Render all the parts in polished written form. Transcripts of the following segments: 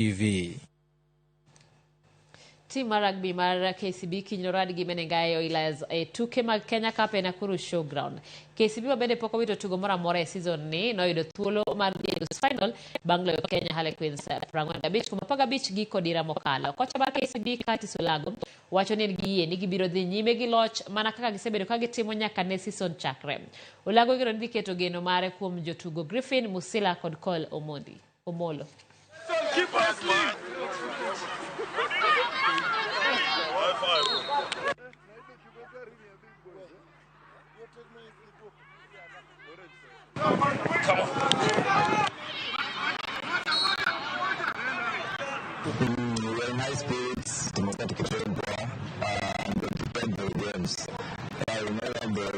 TV. Tim mar rugby mar KCB kiny norad gi Menengai Oilers e tuke mag Kenya Cup e Nakuru Showground. KCB ma bende pok owito tugo moro amora e season ni noyudo thuolo mar dhi e nus final bang' loyo Kenya Harlequins 45 kuom 15 giko dira mokalo. Kocha mar KCB Curtis Olago wacho ni en gi yie ni gibiro dhi nyime gi loch mana kaka gisebedo ka gitimo nyaka ne season chakre. Olago igeno ni dhi keto geno mare kuom jotugo Griffin Musila kod Cole Omondi. Omolo. Keep us lead. Come on. We're in high spirits, tumekuwa tukitrain poa, and we prepared the games. We know that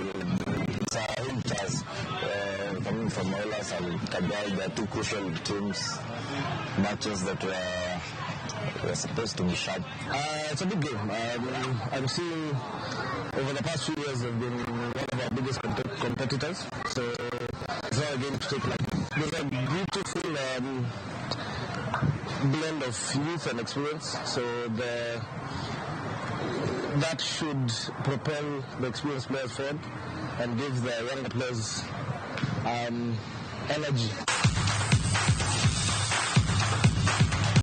it's a huge task coming from Oilers and Kagai. They are two crucial teams, matches that were supposed to be sharp. It's a big game. I'm seeing over the past few years they've been one of our biggest competitors. So it's not a game to take lightly. There's a beautiful blend of youth and experience. So that should propel the experienced players forward and give the younger players energy.